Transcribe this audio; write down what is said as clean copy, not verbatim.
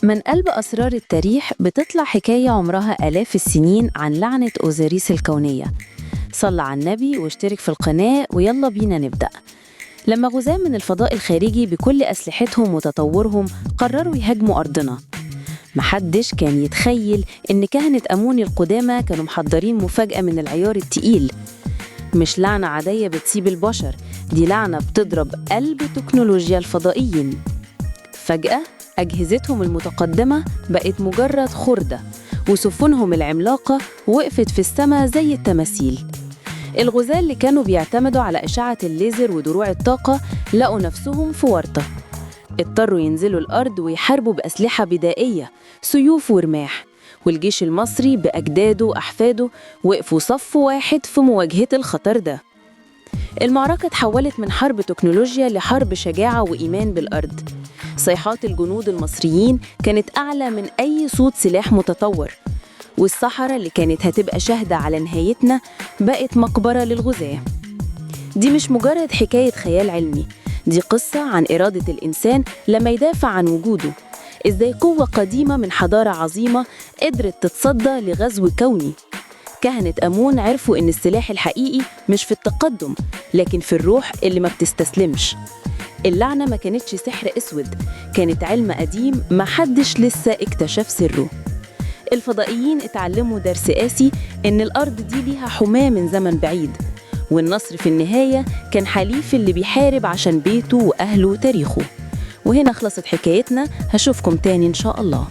من قلب أسرار التاريخ بتطلع حكاية عمرها آلاف السنين عن لعنة أوزوريس الكونية. صل على النبي واشترك في القناة ويلا بينا نبدأ. لما غزاة من الفضاء الخارجي بكل أسلحتهم وتطورهم قرروا يهاجموا أرضنا، محدش كان يتخيل إن كهنة أمون القدامى كانوا محضرين مفاجأة من العيار التقيل. مش لعنة عادية بتسيب البشر، دي لعنة بتضرب قلب تكنولوجيا الفضائيين. فجأة أجهزتهم المتقدمة بقت مجرد خردة، وسفنهم العملاقة وقفت في السماء زي التماثيل. الغزاة اللي كانوا بيعتمدوا على أشعة الليزر ودروع الطاقة لقوا نفسهم في ورطة. اضطروا ينزلوا الأرض ويحاربوا بأسلحة بدائية، سيوف ورماح. والجيش المصري بأجداده وأحفاده وقفوا صف واحد في مواجهة الخطر ده. المعركة اتحولت من حرب تكنولوجيا لحرب شجاعة وإيمان بالأرض. صيحات الجنود المصريين كانت أعلى من أي صوت سلاح متطور، والصحراء اللي كانت هتبقى شاهدة على نهايتنا بقت مقبرة للغزاة. دي مش مجرد حكاية خيال علمي، دي قصة عن إرادة الإنسان لما يدافع عن وجوده. إزاي قوة قديمة من حضارة عظيمة قدرت تتصدى لغزو كوني. كهنة أمون عرفوا إن السلاح الحقيقي مش في التقدم، لكن في الروح اللي ما بتستسلمش. اللعنة ما كانتش سحر أسود، كانت علم قديم ما حدش لسه اكتشف سره. الفضائيين اتعلموا درس قاسي إن الأرض دي ليها حماة من زمن بعيد، والنصر في النهاية كان حليف اللي بيحارب عشان بيته وأهله وتاريخه. وهنا خلصت حكايتنا، هشوفكم تاني إن شاء الله.